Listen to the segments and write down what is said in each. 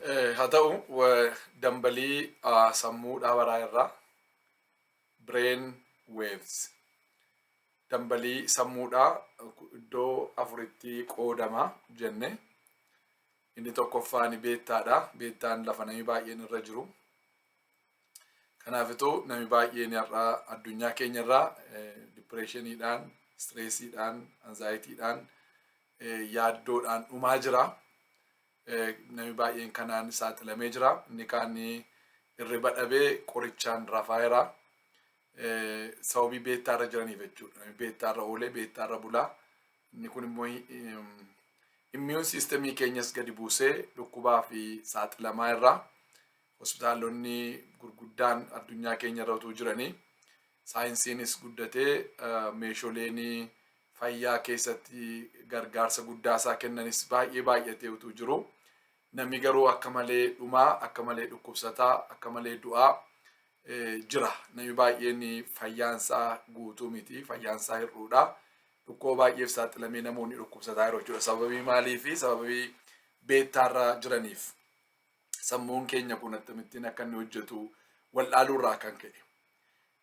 Haa ta'u, dambalii sammuudhaa baraa irraa, brain waves, dambalii sammuudhaa iddoo afuritti qoodama jenne. Inni tokkoffaan beettaadha. Beettaan lafa namni baay'een irra jiru. Kanaafituu namni baay'een har'aa addunyaa keenya irraa depressioniidhaan, stressiidhaan, anxietydhaan, yaaddoodhaan dhumaa jira. Namni baay'een kanaan saaxilamee jira. Inni kaan hirriba dhabee qorichaan rafaa jira. Sababii beettaarra jiraniif jechuudha. Namni beettaarra oolee beettaarra bulaa. Inni kun immoo immune systemii keenyas gadi buusee dhukkubaa fi saaxilamaa irraa. Hospitaalonni gurguddaan addunyaa keenya irra utuu jiranii, saayinsiinis guddatee, meeshaaleen fayyaa keessatti gargaarsa guddaa isaa kennanis baay'ee baay'atee utuu jiru, namni garuu akka malee dhumaa, akka malee dhukkubsataa, akka malee du'aa jira. Namni baay'een fayyaansaa guutuu miti, fayyaansaa hir'uudha. Dhukkuba baay'eef saaxilamee namoonni dhukkubsataa jiru jechuudha. Sababii maaliifi? Sababii beettaarra jiraniif. Sammuun keenya kun akkamittiin akka inni hojjetu wallaaluurraa kan ka'e,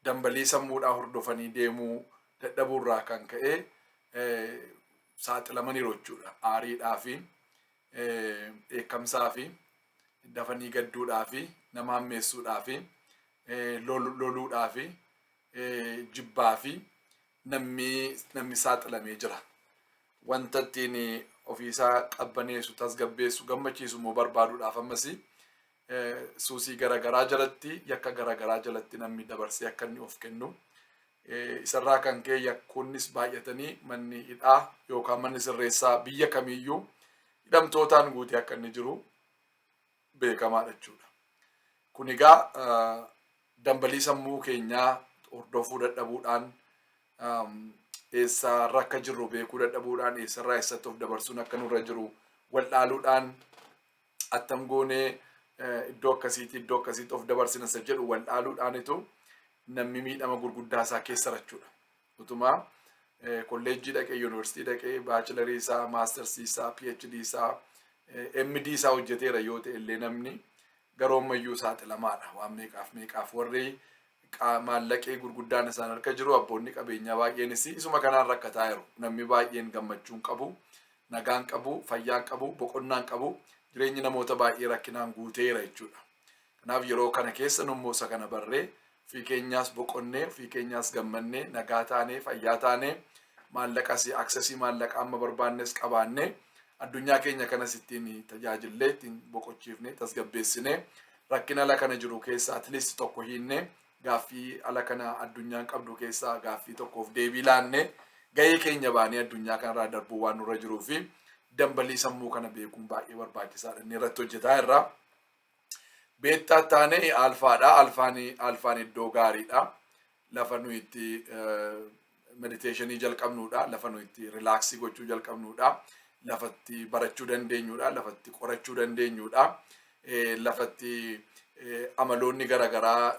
dambalii sammuudhaa hordofanii deemuu dadhabuurraa kan ka'e saaxilamaniiru jechuudha. Aariidhaa fi dheekkamsaa fi dafanii gadduudhaa fi nama hammeessuudhaa fi loluudhaa fi jibbaa fi namni saaxilamee jira. Wanta ittiin ofiisaa qabbaneessu, tasgabbeessu, gammachiisu immoo barbaaduudhaaf ammas suusii garaagaraa jalatti, yakka garaagaraa jalatti namni dabarsee akka inni of kennu. Isarraa kan ka'e yakkoonnis baay'atanii manni hidhaa yookaan manni sirreessaa biyya kamiiyyuu hidhamtootaan guutee akka inni jiru beekamaadha jechuudha. Kun egaa dambalii sammuu keenyaa hordofuu dadhabuudhaan, eessarra akka jirru beekuu dadhabuudhaan, eessarraa eessatti of dabarsuun akka nurra jiru wallaaluudhaan, attam goonee iddoo akkasiitti iddoo akkasiitti of dabarsina isa jedhu wallaaluudhaanitu namni miidhama gurguddaa isaa keessa jechuudha. Utumaa kolleejjii dhaqee, yuunivarsiitii dhaqee, bachelorii isaa, mastersii isaa, PhD isaa, MD isaa hojjeteera yoo ta'e illee, namni garuu ammayyuu saaxilamaadha. Waan meeqaaf meeqaaf warri maallaqee gurguddaan isaan harka jiru, abboonni qabeenyaa baay'eenis isuma kanaan rakkataa jiru. Namni baay'een gammachuu hin qabu, nagaan qabu, fayyaan qabu, boqonnaan qabu, jireenyi namoota baay'ee rakkinaan guuteera jechuudha. Kanaaf yeroo kana keessa nummoo isa kana barree, ofii keenyaas boqonnee, ofii keenyaas gammannee, nagaa taanee, fayyaa taanee, maallaqas, accessii maallaqa amma barbaannes qabaannee, addunyaa keenya kanas ittiin tajaajillee, ittiin boqochiifnee, tasgabbeessinee, rakkina ala kana jiru keessa at least tokko hiinnee, gaaffii ala kana addunyaan qabdu keessaa gaaffii tokkoof deebii laannee, gahee keenya baanee addunyaa kanarraa darbuu waan nurra jiruu fi dambalii sammuu kana beekuun baay'ee barbaachisaadha. Inni irratti hojjetaa irraa. Beettaa taanee alfaadha. Alfaan iddoo gaariidha. Lafa nuyi itti meditationii jalqabnudha. Lafa nuyi itti relaxii gochuu jalqabnudha. Lafatti barachuu dandeenyudha. Lafatti qorachuu dandeenyudha. Lafatti amaloonni garaagaraa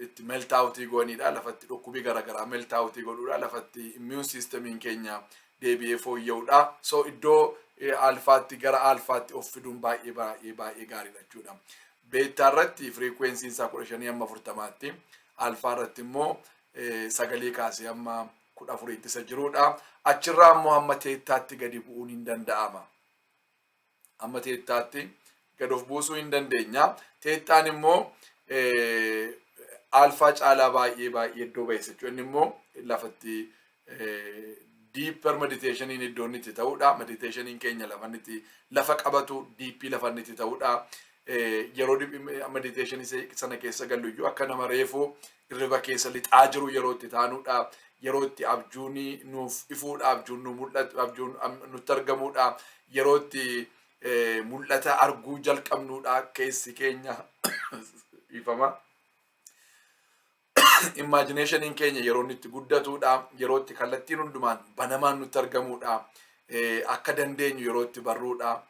itti melt outii goonidha. Lafatti dhukkubii garaagaraa melt outii godhudha. Lafatti immune systemiin keenya deebi'ee fooyya'udha. So iddoo alfaatti, gara alfaatti of fiduun baay'ee baay'ee baay'ee gaariidha jechuudha. Beettaa irratti frequencyn isaa 15 hamma 40tti. Alfaa irratti immoo 9 kaasee hamma 14tti isa jirudha. Achirraa immoo hamma thettaatti gadi bu'uun hin danda'ama. Hamma thettaatti gad of buusuu hin dandeenya. Thettaan immoo alfaa caalaa baay'ee baay'ee iddoo ba'eessa jechuudha. Inni immoo lafatti deeper meditationiin iddoo inni itti ta'udha. Meditationiin keenya lafa inni itti lafa qabatu, deepii lafa inni itti ta'udha. Yeroo meditationii sana keessa gallu iyyuu akka nama reefuu hirriba keessa lixaa jiru yeroo itti taanudha. Yeroo itti abjuun nuuf ifuudha, abjuun nu mul'atu, abjuun nutti argamudha. Yeroo itti mul'ata arguu jalqabnudha keessi keenya ifama. Imaginationiin keenya yeroo inni itti guddatudha. Yeroo itti kallattiin hundumaan banamaan nutti argamudha. Akka dandeenyu yeroo itti barruudha.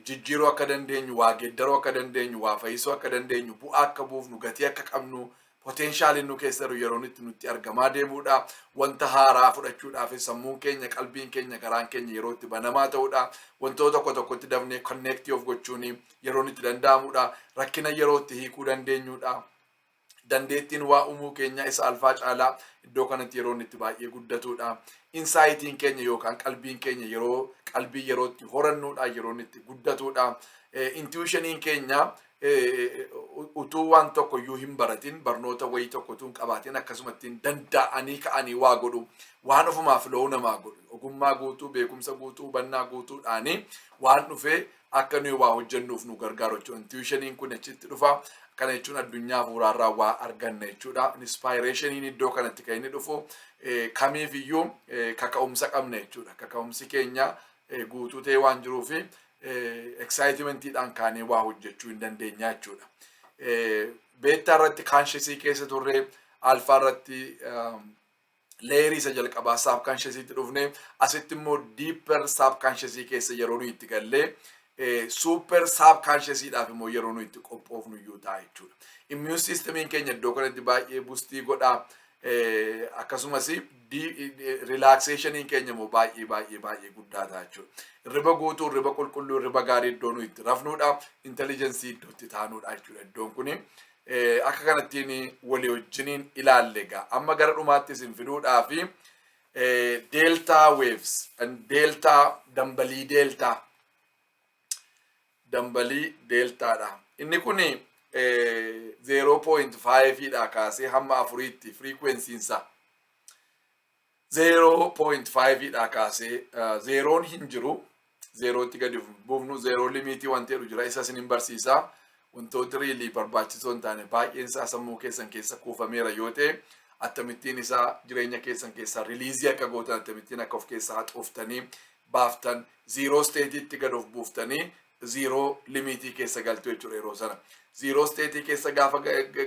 Jijjiiruu akka dandeenyu, waa geeddaruu akka dandeenyu, waa fayyisuu akka dandeenyu, bu'aa akka buufnu, gatii akka qabnu, Potentialiin nu keessa jiru yeroo itti nutti argamaa deemuudha. Wanta haaraa fudhachuudhaaf sammuun keenya, qalbiin keenya, garaan keenya yeroo itti banamaa ta'uudha. Wantoota tokko tokkotti dafnee connect of gochuun yeroo itti danda'amudha. Rakkina yeroo itti hiikuu dandeenyudha. Dandeettiin waa uumuu keenya isa alpha caalaa iddoo kanatti yeroo itti baay'ee guddatudha. Insightiin keenya yookaan qalbiin keenya yeroo qalbii yeroo itti horannuudha, yeroo itti guddatudha. Intuitioniin keenya utuu waan tokko iyyuu hin baratin, barnoota wayii tokko utuu hin qabaatin, akkasumatti danda'anii ka'anii waa godhu, waan ofumaaf lo'uu namaa godhu, ogummaa guutuu, beekumsa guutuu, hubannaa guutuudhaanii waan dhufee akka nuyi waa hojjennuuf nu gargaaru jechuudha. Intuitioniin kun achitti dhufa. Kana jechuun addunyaa hafuuraarraa waa arganna jechuudha. Inspirationiin iddoo kanatti kan inni dhufu kamiif iyyuu kaka'umsa qabna jechuudha. Kaka'umsi keenya guutuu ta'ee waan jiruufi excitementiidhaan kaanee waa hojjechuu hin dandeenya jechuudha. Beta irratti consciousii keessa turre, alpha irratti layerii isa jalqabaa subconsciousiitti dhufne, asitti immoo deeper subconsciousii keessa yeroo nuyi itti gallee super subconsciousiidhaaf immoo yeroo nuyi itti qophoofnu iyyuu ta'a jechuudha. Immune systemiin keenya iddoo kanatti baay'ee boostii godha. Akkasumas relaxationiin keenya immoo baay'ee baay'ee baay'ee guddaa ta'a jechuudha. Hirriba guutuu, hirriba qulqulluu, hirriba gaarii iddoo nuyi itti rafnuudha. Intelligenceii iddoo itti taanuudha jechuudha iddoon kuni. Akka kanattiin walii wajjiniin ilaalle egaa amma gara dhumaatti isin fiduudhaa fi delta waves, delta, dambalii delta, dambalii deltaadha. Inni kun 0.5 dha kaasee hamma afuriitti frequencynsa. 0.5 dha kaasee, zeroon hin jiru. Zerootti gadi buufnu zero limitii wanti jedhu jira, isa isin barsiisa. Wantooti really barbaachisoo hin taane baay'een isaa sammuu keessan keessa kuufameera yoo ta'e, akkamittiin isaa jireenya keessan keessaa releaseii akka gootan, akkamittiin akka of keessaa haxooftanii baaftan, zero stateiitti gad of buuftanii zero limitii keessa galtu jechuudha yeroo sana. Zero stateii keessa gaafa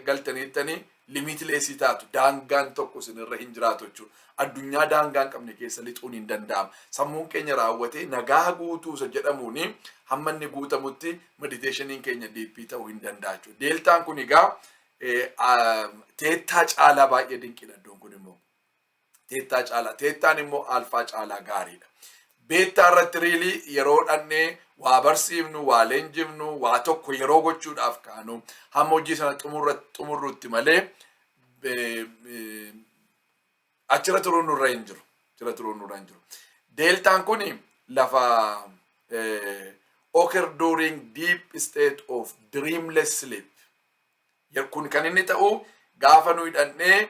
galtaniittanii limitlessii taatu, daangaan tokko isinirra hin jiraatu jechuudha. Addunyaa daangaa hin qabne keessa lixuun hin danda'amu. Sammuun keenya raawwatee nagaa guutuu isa jedhamuuni hamma inni guutamutti meditationiin keenya deepii ta'uu hin danda'a jechuudha. Deltaan kun egaa theta caalaa baay'ee dinqiidha iddoon kun immoo. Theta caalaa. Thetaan immoo alpha caalaa gaariidha. Beta irratti really yeroo dhannee waa barsiifnu, waa leenjifnu, waa tokko yeroo gochuudhaaf kaanu hamma hojii sana xumurrutti malee achirra turuun nurra hin jiru. Achirra turuun nurra hin jiru. Deltaan kun lafa occur during deep state of dreamless sleep. Kun kan inni ta'u gaafa nuyi dhannee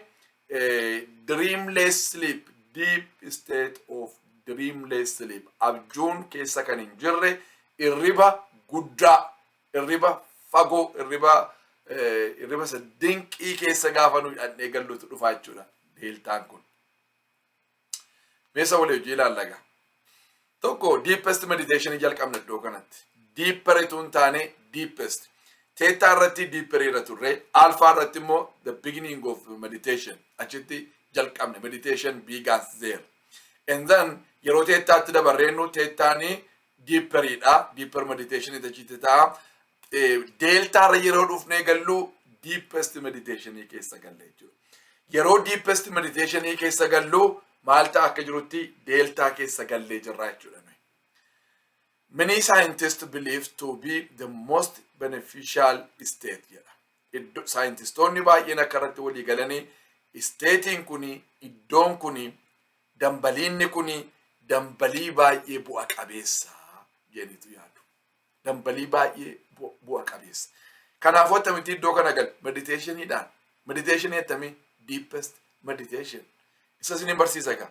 dreamless sleep, deep state of dreamless sleep, abjuun keessa kan hin jirre, irriba guddaa, irriba fagoo, irriba isa dinqii keessa gaafa nuyi dhannee gallutu dhufaa jechuudha deltaan kun. Meesa walii hojii ilaallaga. Tokko, deepest meditation jalqabna iddoo kanatti. Deeper itoo hin taane deepest. Theta irratti deeper irra turre, alpha irratti immoo the beginning of meditation achitti jalqabne, meditation begins there. And then yeroo thetaatti dabarreennu, thetaani deeperiidha. Deeper meditation achitti ta'a. Delta irra yeroo dhufnee gallu deepest meditation keessa galle jechuudha. Yeroo deepest meditation keessa gallu maal ta'a? Akka jirutti delta keessa gallee jirra jechuudha. Many scientists believe to be the most beneficial state jedha. Scientistoonni baay'een akka irratti walii galanii stateiin kuni, iddoon kuni, dambaliinni kuni dambalii baay'ee bu'a qabeessa jedhaniitu yaadu. Dambalii baay'ee bu'a qabeessa. Kanaafuu akkamitti iddoo kana gal? Meditationiidhaan. Meditationii attamii? Deepest meditation. Isa isin barsiisa egaa.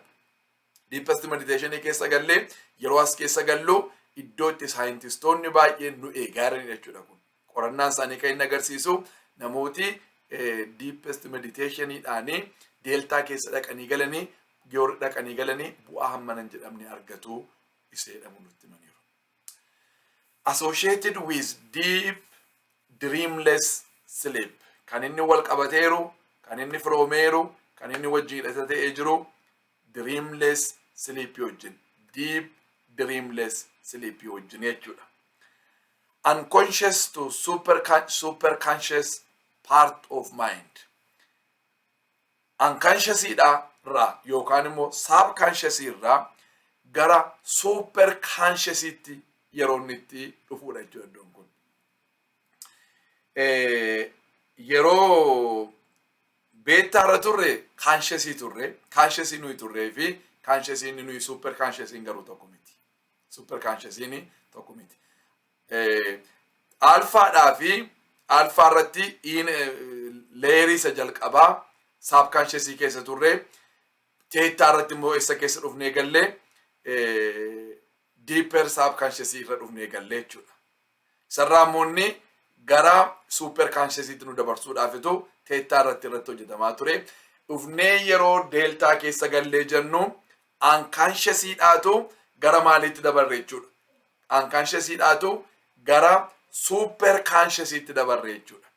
Deepest meditationii keessa gallee yeroo as keessa gallu iddoo itti scientistoonni baay'een nu eegaa jiranidha jechuudha kun. Qorannaan isaanii kan inni agarsiisu namooti deepest meditationiidhaanii delta keessa dhaqanii galanii, yeroo dhaqanii galanii bu'aa hammana hin jedhamne argatu isa jedhamu nutti himaniiru. Associated with deep dreamless sleep, kan inni wal qabateeru, kan inni firoomeeru, kan inni wajjin hidhata ta'ee jiru dreamless sleep wajjin, deep dreamless sleep wajjin jechuudha. Unconscious to super conscious part of mind. Unconsciousiidhaa irraa yookaan immoo subconsciousii irraa gara super consciousiitti yeroo inni itti dhufuudha jechuudha iddoon kun. Yeroo beta irra turre consciousii turre, consciousii nuyi turree fi consciousiin nuyi super consciousiin garuu tokko miti. Super consciousiin tokko miti. Alphaadhaa fi alpha irratti layerii isa jalqabaa subconsciousii keessa turre, theta irratti immoo eessa keessa dhufnee gallee? Deeper subconsciousii irra dhufnee gallee jechuudha. Isarraa immoo inni gara super consciousiitti nu dabarsuudhaafitu theta irratti hojjetamaa ture. Dhufnee yeroo delta keessa gallee jennu unconsciousiidhaatu gara maaliitti dabarre jechuudha? Unconsciousiidhaatu gara super consciousiitti dabarre jechuudha.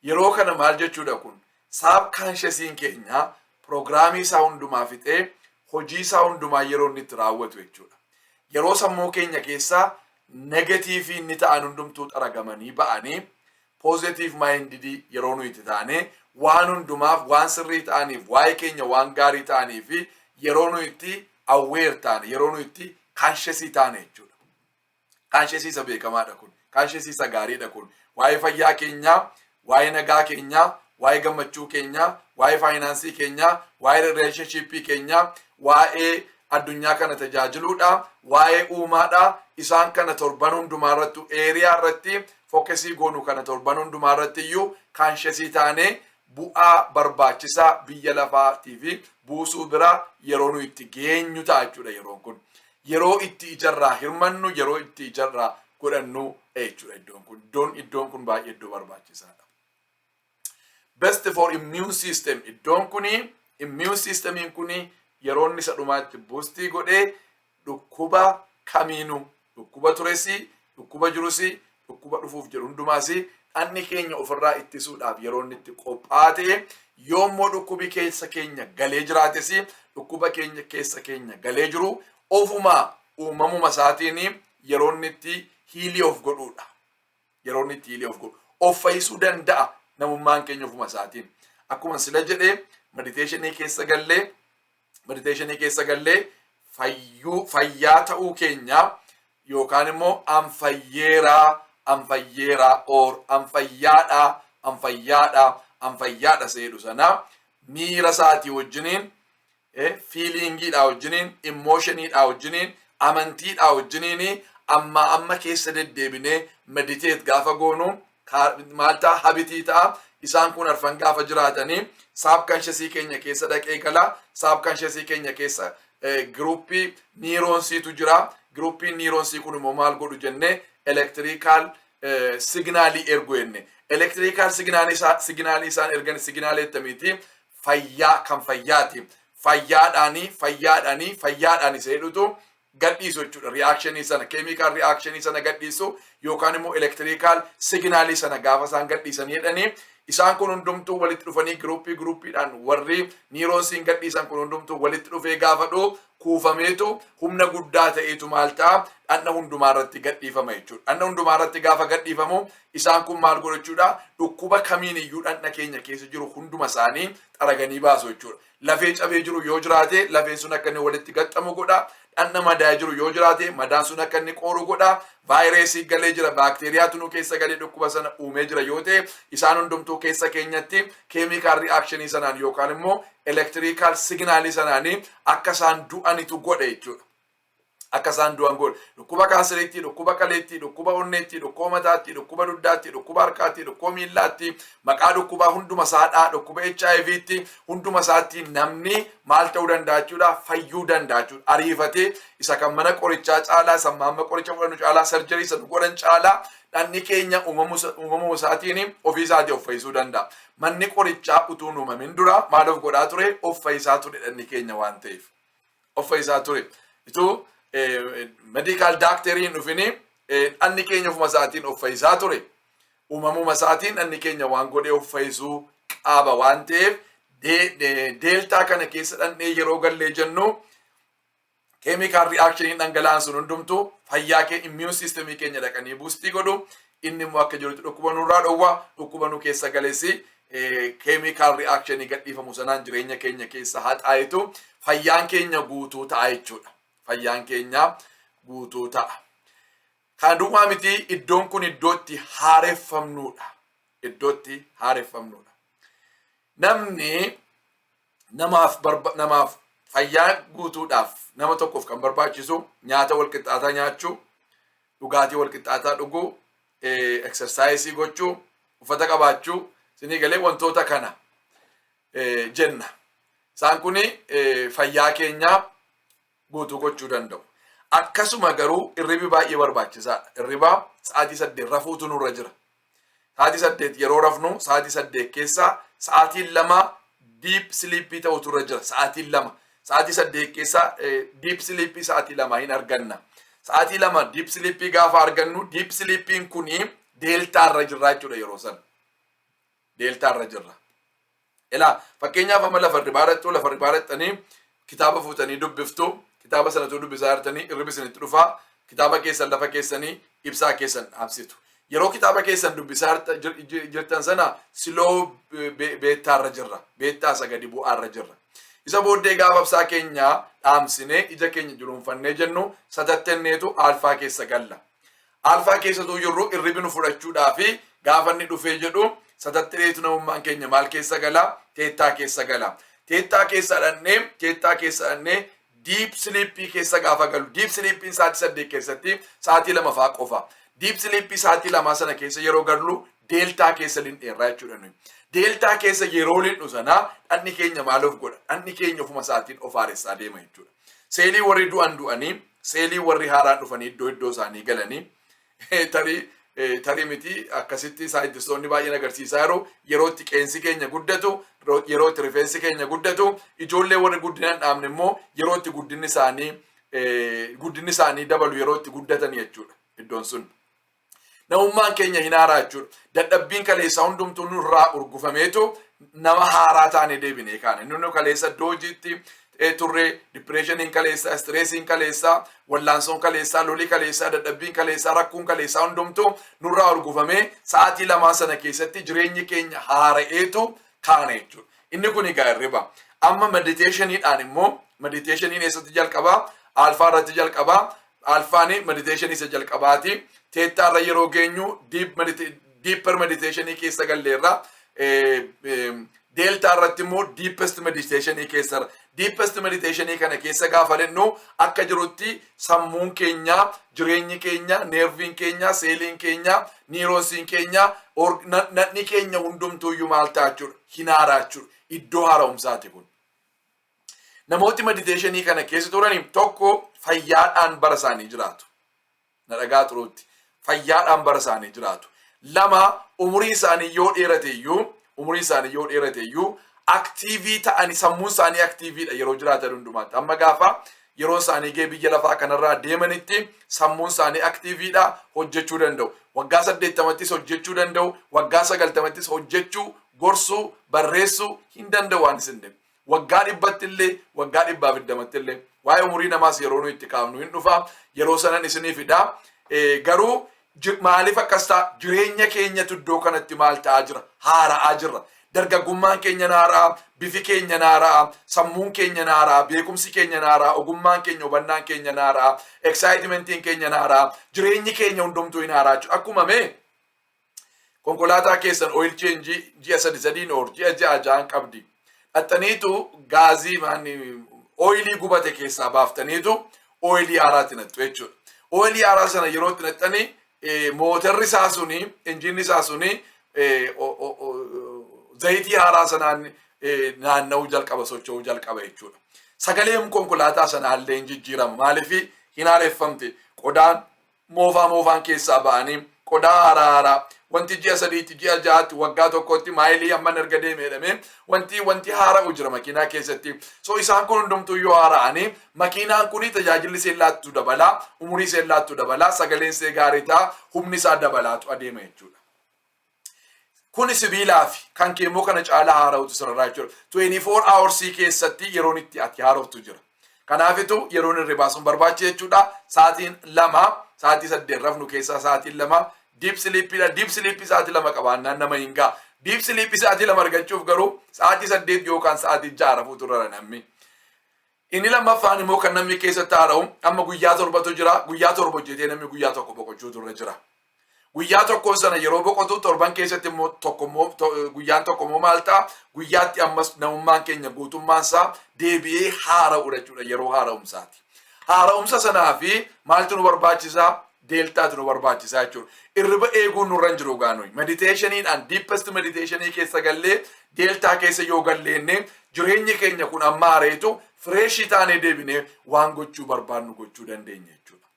Yeroo kana maal jechuudha kun? Subconsciousiin keenya programii isaa hundumaa fixee hojii isaa hundumaa yeroo inni itti raawwatu jechuudha. Yeroo sammuu keenya keessaa negativeii inni ta'an hundumtuu xaragamanii ba'anii positive mindedii yeroo nuyi itti taane, waan hundumaaf waan sirrii ta'aniif, waa'ee keenya waan gaarii ta'anii fi yeroo nuyi itti aware taane, yeroo nuyi itti consciousii taane jechuudha. Consciousii isa beekamaadha kun. Consciousii isa gaariidha kun. Waa'ee fayyaa keenyaa, waa'ee nagaa keenyaa, waa'ee gammachuu keenyaa, waa'ee financeii keenyaa, waa'ee relationshipii keenyaa, waa'ee addunyaa kana tajaajiluudha, waa'ee uumaadha. Isaan kana torban hundumaa irratti area irratti focusii goonu kana torban hundumaa irratti iyyuu consciousii taanee bu'aa barbaachisaa biyya lafaatii fi buusuu bira yeroo nu itti geenyu ta'a jechuudha yeroon kun. Yeroo itti ijarraa hirmannu, yeroo itti ijarraa godhannu jechuudha iddoon kun. Iddoon kun baay'ee iddoo barbaachisaadha. Best for immune system, iddoon kuni immune systemiin kuni yeroo inni isa dhumaatti boostii godhee dhukkuba kamiinuu, dhukkuba turesi, dhukkuba jirusi, dhukkuba dhufuuf jedhu hundumaasi dhanni keenya ofirraa ittisuudhaaf yeroo inni itti qophaa'aa ta'e, yoommoo dhukkubi keessa keenya galee jiraates, dhukkuba keenya keessa keenya galee jiru ofuma uumamuma isaatiin yeroo inni itti healii of godhuudha. Yeroo inni itti healii of godhu. Of fayyisuu danda'a namummaan keenya ofuma isaatiin. Akkuma sila jedhee meditationii keessa gallee fayyuu, fayyaa ta'uu keenya yookaan immoo an fayyeeraa, an fayyeeraa or an fayyaadhaa, an fayyaadhaa, an fayyaadha seedhu sana miira isaatii wajjiniin, feelingiidhaa wajjiniin, emotioniidhaa wajjiniin, amantiidhaa wajjiniin amma amma keessa deddeebinee meditate gaafa goonu maal ta'a? Habitii ta'a. Isaan kun arfan gaafa jiraatanii subconsciousii keenya keessa dhaqee gala. Subconsciousii keenya keessa groupii neuronsiitu jira. Groupiin neuronsii kun immoo maal godhu jennee? Electrical signalii ergu jenne. Electrical signalii isaan ergan signalii attamiiti? Fayyaa kan fayyaati. Fayyaadhaanii, fayyaadhaanii, fayyaadhaanii isa jedhutu gadhiisu jechuudha. Reactionii sana, chemical reactionii sana gadhiisu yookaan immoo electrical signalii sana gaafa isaan gadhiisanii jedhanii, isaan kun hundumtuu walitti dhufanii groupii groupiidhaan warri neuronsiin gadhiisan kun hundumtuu walitti dhufee gaafa dhufu kuufameetu humna guddaa ta'eetu maal ta'a? Dhanna hundumaa irratti gadhiifama jechuudha. Dhanna hundumaa irratti gaafa gadhiifamu isaan kun maal godhu jechuudha? Dhukkuba kamiin iyyuu dhanna keenya keessa jiru hunduma isaanii xaraganii baasu jechuudha. Lafee cabee jiru yoo jiraate lafeen sun akka inni walitti gaxxamu godha. Dhanna madaa jiru yoo jiraate madaan sun akka inni qooru godha. Vaayirasii galee jira, baakteeriyaatu nu keessa galee dhukkuba sana uumee jira yoo ta'e, isaan hundumtuu keessa keenyatti chemical reactionii sanaan yookaan immoo electrical signalii sanaanii akka isaan du'anitu godhe jechuudha. Akka isaan du'an godhe. Dhukkuba kaanseriitti, dhukkuba kaleetti, dhukkuba onneetti, dhukkuba mataatti, dhukkuba dugdaatti, dhukkuba harkaatti, dhukkuba miillaatti, maqaa dhukkubaa hunduma isaadhaa, dhukkuba HIVtti, hunduma isaatti namni maal ta'uu danda'a jechuudha? Fayyuu danda'a jechuudha. Ariifatee isa kan mana qorichaa caalaa, isa amma qoricha fudhannu caalaa, surgery isa nu godhan caalaa dhanni keenya uumamuu isaatiin ofii isaatii of fayyisuu danda'a. Manni qorichaa utuu hin uumamin dura maal of godhaa ture? Of fayyisaa ture dhanni keenya waan ta'eef. Of fayyisaa ture. Ituu medical doctoriin dhufini dhanni keenya ofuma isaatiin of fayyisaa ture. Uumamuma isaatiin dhanni keenya waan godhee of fayyisuu qaba waan ta'eef, delta kana keessa dhandhee yeroo gallee jennu chemical reactioniin dhangala'aan sun hundumtuu fayyaa kee immune systemii keenya dhaqanii boostii godhu. Inni immoo akka jirutti dhukkuba nurraa dhowwa, dhukkuba nu keessa galeessi Chemical reactionii gadhiifamu sanaan jireenya keenya keessa haxaa'itu fayyaan keenya guutuu ta'a jechuudha. Fayyaan keenya guutuu ta'a. Kan duwwaa miti, iddoon kun iddoo itti haareffamnuudha. Iddoo itti haareffamnuudha. Namni namaaf fayyaa guutuudhaaf nama tokkoof kan barbaachisu nyaata walqixxaataa nyaachuu, dhugaatii walqixxaataa dhuguu, exercise gochuu, uffata qabaachuu, sinii galee wantoota kana jenna. Isaan kun fayyaa keenyaa guutuu gochuu danda'u. Akkasuma garuu irribi baay'ee barbaachisaadha. Irribaa sa'aatii 8 rafuutu nurra jira. Sa'aatii 8 yeroo rafnu, sa'aatii 8 keessaa sa'aatiin 2 deep sleepii ta'utu irra jira. Sa'aatiin 2, sa'aatii 8 keessaa deep sleepii sa'aatii 2 hin arganna. Sa'aatii 2 deep sleepii gaafa argannu, deep sleepiin kuni delta irra jirra jechuudha yeroo sana. Delta irra jirra. Ilaa, fakkeenyaaf amma lafa hirribaa dhaqxu, lafa hirribaa dhaqxanii kitaaba fuutanii dubbiftu, kitaaba sanatu dubbisaa jirtanii irribi isinitti dhufaa, kitaaba keessan lafa keessanii ibsaa keessan dhaabsitu. Yeroo kitaaba keessan dubbisaa jirtan sana slow beta irra jirra. Beta isa gadi bu'aarra jirra. Isa booddee gaafa ibsaa keenya dhaamsinee ija keenya jiruunfannee jennu, satattenneetu alpha keessa galla. Alpha keessatu jirru irribi nu fudhachuudhaa fi gaafa inni dhufee jedhu satattireetu namummaan keenya maal keessa gala? Theta keessa gala. Theta keessa dhannee deep sleepii keessa gaafa galu, deep sleepiin sa'aatii 8 keessatti sa'aatii 2 faa qofa. Deep sleepii sa'aatii 2 sana keessa yeroo gallu delta keessa lindheerraa jechuudha nuyi. Delta keessa yeroo lindhu sana dhagni keenya maal of godha? Dhagni keenya ofuma isaatiin of haaressaa deema jechuudha. Seelii warri du'an du'anii, seelii warri haaraan dhufanii iddoo iddoo isaanii galanii, tarii tarii miti, akkasitti saayintistoonni baay'een agarsiisaa jiru, yeroo itti qeensi keenya guddatu, yeroo itti rifeensi keenya guddatu, ijoollee warri guddina hin dhaabne immoo yeroo itti guddinni isaanii dabalu, yeroo itti guddatan jechuudha iddoon sun. Namummaan keenya hin haaraa jechuudha. Dadhabbiin kaleessaa hundumtuu nurraa urgufameetu nama haaraa taane deebinee kaane. Nuni kaleessa iddoo hojiitti turre, depressioniin kaleessaa, stressiin kaleessaa, wallaansoon kaleessaa, lolii kaleessaa, dadhabbiin kaleessaa, rakkuun kaleessaa hundumtuu nurraa urgufamee sa'aatii 2 sana keessatti jireenyi keenya haara'eetu kaane jechuudha. Inni kun egaa hirriba. Amma meditationiidhaan immoo, meditationiin eessatti jalqabaa? Alpha irratti jalqabaa. Alphaani meditationii isa jalqabaati. Theta irra yeroo geenyu deeper meditationii keessa galleerra. Delta irratti immoo deepest meditationii keessa. Deepest meditationii kana keessa gaafa lennu akka jirutti sammuun keenya, jireenyi keenya, nerviin keenya, seeliin keenya, neuronsiin keenya, nadhni keenya hundumtuuyyuu maal ta'a jechuudha? Hin haaraa jechuudha. Iddoo haara'umsaati kun. Namooti meditationii kana keessa turani tokko fayyaadhaan bara isaanii jiraatu. Na dhagaa xuruutti. Fayyaadhaan bara isaanii jiraatu. Lama, umurii isaanii yoo dheerate iyyuu active ta'anii, sammuun isaanii activeiidha yeroo jiraatan hundumaatti. Amma gaafa yeroo isaanii gahee biyya lafaa kanarraa deemanitti sammuun isaanii activeiidha, hojjechuu danda'u. Waggaa 80ttis hojjechuu danda'u, waggaa 90ttis hojjechuu, gorsuu, barreessuu hin danda'u waan isin deemu. Waggaa 100tti illee, waggaa 120tti illee, waa'ee umurii namaas yeroo nuyi itti kaafnu hin dhufa, yeroo sanan isinii fidaa. Garuu maaliif akkas ta'a? Jireenya keenyatu iddoo kanatti maal ta'aa jira? Haara'aa jirra. Dargaggummaan keenya naara'a, bifi keenya naara'a, sammuun keenya naara'a, beekumsi keenya naara'a, ogummaan keenya, hubannaan keenya naara'a, excitementiin keenya naara'a, jireenyi keenya hundumtuu hin haaraa jechuudha. Akkuma mee konkolaataa keessan oil change ji'a sadi sadiin or ji'a ja'a ja'an qabdi. Dhaxxaniitu gaazii oilii gubate keessaa baaftaniitu oilii haaraatti naqxu jechuudha. Oilii haaraa sana yeroo itti naqxanii mootarri isaa suni, injinni isaa suni zayitii haaraa sanaan naanna'uu jalqaba, socho'uu jalqaba jechuudha. Sagaleen konkolaataa sanaallee hin jijjiirama. Maaliif? Hin haareffamte. Qodaan moofaa moofaan keessaa ba'anii qodaa haaraa haaraa, wanti ji'a 3tti, ji'a 6tti, waggaa tokkotti maayilii hamman erga deeme jedhamee wanti haara'u jira makiinaa keessatti. So isaan kun hundumtuu yoo haara'anii makiinaan kun tajaajilli isheen laattu dabalaa, umurii isheen laattu dabalaa, sagaleen ishee gaarii ta'a, humni isaa dabalaatu adeema jechuudha. Kuni sibiilaa fi kan kee immoo kana caalaa haara'utu sirraa jechuudha. 24 hoursii keessatti yeroon itti ati haaroftu jira. Kanaafitu yeroon hirribaa sun barbaachisa jechuudha. Sa'aatiin 2, sa'aatii 8 rafnu keessaa sa'aatiin 2 deep sleepiidha. Deep sleepii sa'aatii 2 qabaannaan nama hin ga'a. Deep sleep sa'aatii 2 argachuuf garuu sa'aatii 8 yookaan sa'aatii 6 rafuutu irra namni. Inni lammaffaan immoo kan namni keessatti haara'u, amma guyyaa torbatu jira. Guyyaa 7 hojjetee namni guyyaa tokko boqochuutu irra jira. Guyyaa tokko sana yeroo boqotu, torban keessatti immoo tokko immoo, guyyaan tokko immoo maal ta'a? Guyyaatti ammas namummaan keenya guutummaan isaa deebi'ee haara'u jechuudha, yeroo haara'umsaati. Haara'umsa sanaa fi maaltu nu barbaachisaa? Deltaatu nu barbaachisaa jechuudha. Irriba eeguun nurra hin jiru gaanuyi. Meditationiidhaan, deepest meditationii keessa gallee, delta keessa yoo galleenne, jireenyi keenya kun amma haareetu freshii taanee deebinee waan gochuu barbaannu gochuu dandeenya jechuudha.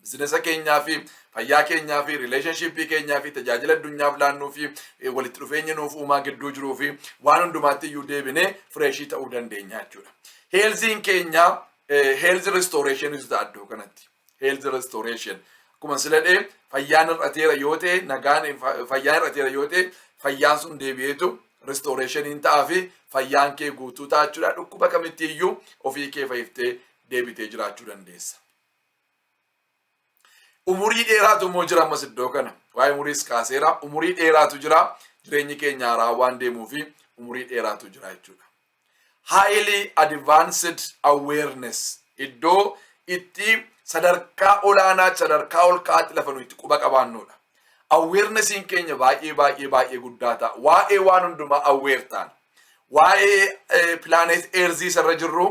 Businessa keenyaa fi fayyaa keenyaa fi relationshipii keenyaa fi tajaajila addunyaaf laannuu fi walitti dhufeenya nuuf uumaa gidduu jiruu fi waan hundumaatti iyyuu deebinee freshii ta'uu dandeenya jechuudha. Healthiin keenya health restoration ta'a iddoo kanatti. Health restoration. Akkuma siladhee, fayyaan hir'ateera yoo ta'e, nagaan fayyaan hir'ateera yoo ta'e, fayyaan sun deebi'eetu restorationiin ta'aa fi fayyaan kee guutuu ta'a jechuudha. Dhukkuba kamitti iyyuu ofii kee fayyiftee deebitee jiraachuu dandeessa. Umurii dheeraatu immoo jira ammas iddoo kana. Waa'ee umuriis kaaseera. Umurii dheeraatu jira. Jireenyi keenya haaraa waan deemuu fi umurii dheeraatu jira jechuudha. Highly advanced awareness, iddoo itti sadarkaa olaanaa, sadarkaa ol ka'aatti lafa nuyi itti quba qabaannudha. Awarenessiin keenya baay'ee baay'ee baay'ee guddaa ta'a. Waa'ee waan hundumaa aware ta'an. Waa'ee planet Earthii irra jirru,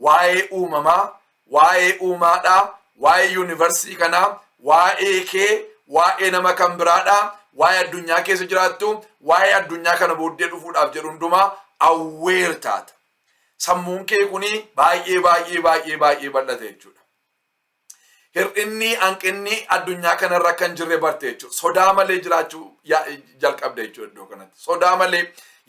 waa'ee uumamaa, waa'ee uumaadhaa, waa'ee universii kanaa, waa'ee kee, waa'ee nama kan biraadhaa, waa'ee addunyaa keessa jiraattu, waa'ee addunyaa kana booddee dhufuudhaaf jedhu hundumaa aware taata. Sammuun kee kuni baay'ee baay'ee baay'ee baay'ee bal'ate jechuudha. Hir'inni, hanqinni addunyaa kanarra kan jirre barte jechuudha. Sodaa malee jiraachuu jalqabda jechuudha iddoo kanatti. Sodaa malee,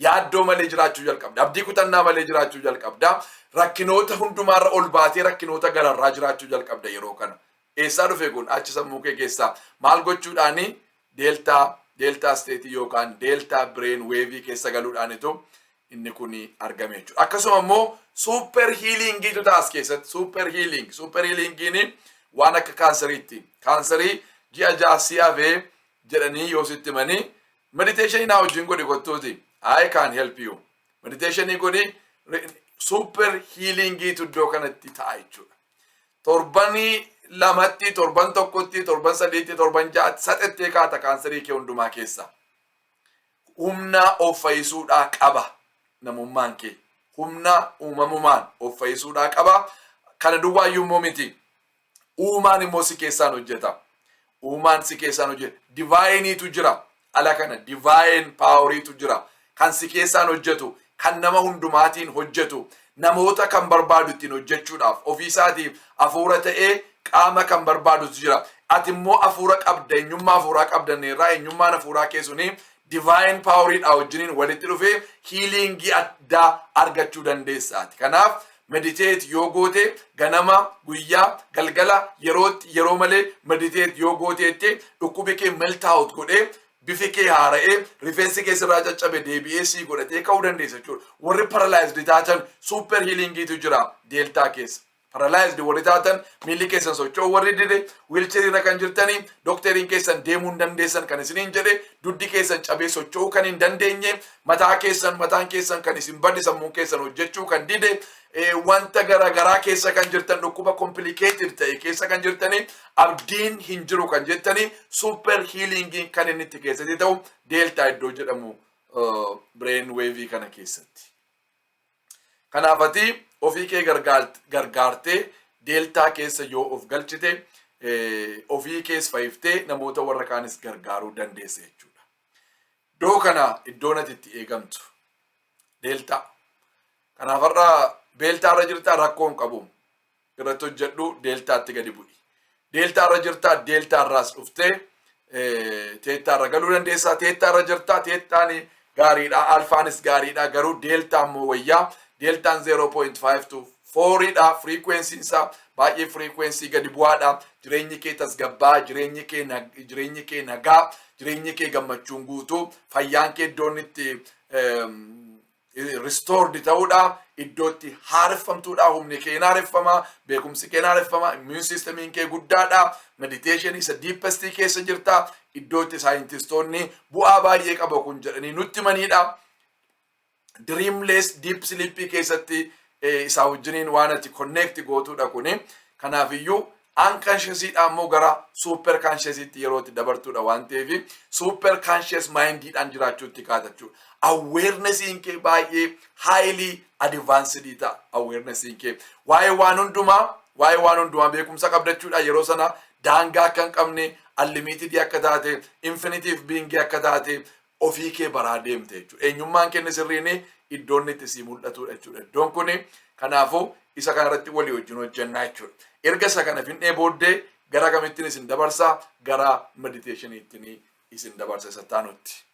yaaddoo malee jiraachuu jalqabda. Abdii kutannaa malee jiraachuu jalqabda. Rakkinoota hundumaarra ol baatee rakkinoota gararraa jiraachuu jalqabda yeroo kana. Eessaa dhufe kun? Achi sammuu kee keessaa. Maal gochuudhaani? Delta stateii yookaan delta brain waveii keessa galuudhaanitu inni kun argame jechuudha. Akkasuma immoo super healingiitu ta'a as keessatti. Super healing. Super healingiin waan akka kaansariitti. Kaansarii ji'a 6 si hafee jedhanii yoo sitti himanii, "Meditationii naa wajjin godhi, kottuuti. I can help you. Meditationii godhi." Super healingiitu iddoo kanatti ta'a jechuudha. Torbanii lamatti, torban tokkotti, torban sadiitti, torban ja'atti saxettee kaata kaansarii kee hundumaa keessa. Humna of fayyisuudhaa qaba namummaan kee. Humna uumamumaan of fayyisuudhaa qaba. Kana duwwaayyuu immoo miti. Uumaan immoo si keessaan hojjeta. Uumaan si keessaan hojjeta. Divineiitu jira. Ala kana divine poweriitu jira. Kan si keessaan hojjetu, kan nama hundumaatiin hojjetu, namoota kan barbaadu ittiin hojjechuudhaaf ofiisaatiif hafuura ta'ee qaama kan barbaadutu jira. Ati immoo hafuura qabda, eenyummaa hafuuraa qabdanneerraa, eenyummaan hafuuraa kee suni divine poweriidha wajjiniin walitti dhufee healingii addaa argachuu dandeessaati. Kanaaf meditate yoo goote, ganama, guyyaa, galgala, yerootti yeroo malee meditate yoo gooteetti, dhukkubi kee melt out godhee, bifi kee haara'ee, rifeensi kee sirraa caccabe deebi'ee sii godhatee ka'uu dandeessa jechuudha. Warri paralyzed taatan super healingiitu jira delta keessa. Paralyzed warri taatan, miilli keessan socho'uu warri dide, wheelchairii irra kan jirtanii, dookteriin keessan deemuu hin dandeessan kan isiniin jedhe, duddi keessan cabee socho'uu kan hin dandeenye, mataa keessan, mataan keessan kan isin badde, sammuun keessan hojjechuu kan dide, wanta garaagaraa keessa kan jirtan, dhukkuba complicated ta'e keessa kan jirtanii, abdiin hin jiru kan jettanii, super healingiin kan inni itti keessatti ta'u delta iddoo jedhamu brain waveii kana keessatti. Kanaaf ati ofii kee gargaartee delta keessa yoo of galchite, ofii kees fayyiftee namoota warra kaanis gargaaruu dandeessa jechuudha. Iddoo kana iddoon ati itti eegamtu delta. Kanaaf har'a beeltaa irra jirtaa, rakkoo hin qabu. Irratti hojjedhu, deltaatti gadi bu'i. Delta irra jirtaa, delta irraas dhuftee theta irra galuu dandeessaa. Theta irra jirtaa, thetaan gaariidha. Alphaanis gaariidha. Garuu delta immoo wayyaa. Deltaan 0.5 to 4dha. Frequencyn isaa baay'ee frequency gadi bu'aadha. Jireenyi kee tasgabbaa, jireenyi kee nagaa, jireenyi kee gammachuun guutuu, fayyaan kee iddoon itti Restored ta'uudha, iddootti haareffamtuudha, humni kee haareffama, beekumsi kee haareffama, immune systemiin kee guddaadha, meditation isa deepest keessa jirta, iddootti saayintistoonni bu'aa baay'ee qaba kun jedhanii nutti himaniidha. Dreamless deep sleep keessatti isaa wajjiniin waan ati connect gootuudha kuni. Kanaafiyyuu unconsciousiidha immoo gara super consciousiitti yeroo itti dabartuudha waan ta'eef, super conscious mindiidhaan jiraachuutti kaata jechuudha. Awarenessiin kee baay'ee highly advanced ta'a awarenessiin kee. Waa'ee waan hundumaa beekumsa qabdachuudha. Yeroo sana daangaa akka hin qabne, unlimited akka taate, infinitive being akka taate ofii kee baraa deemte jechuudha. Eenyummaan kenne sirriin iddoon itti sii mul'atudha jechuudha. Iddoon kun kanaafuu isa kanarratti walii wajjin hojjennaa jechuudha. Erga isa kana finnee booddee gara kamittiin isin dabarsaa? Gara meditationiittiin isin dabarsa isa taanutti.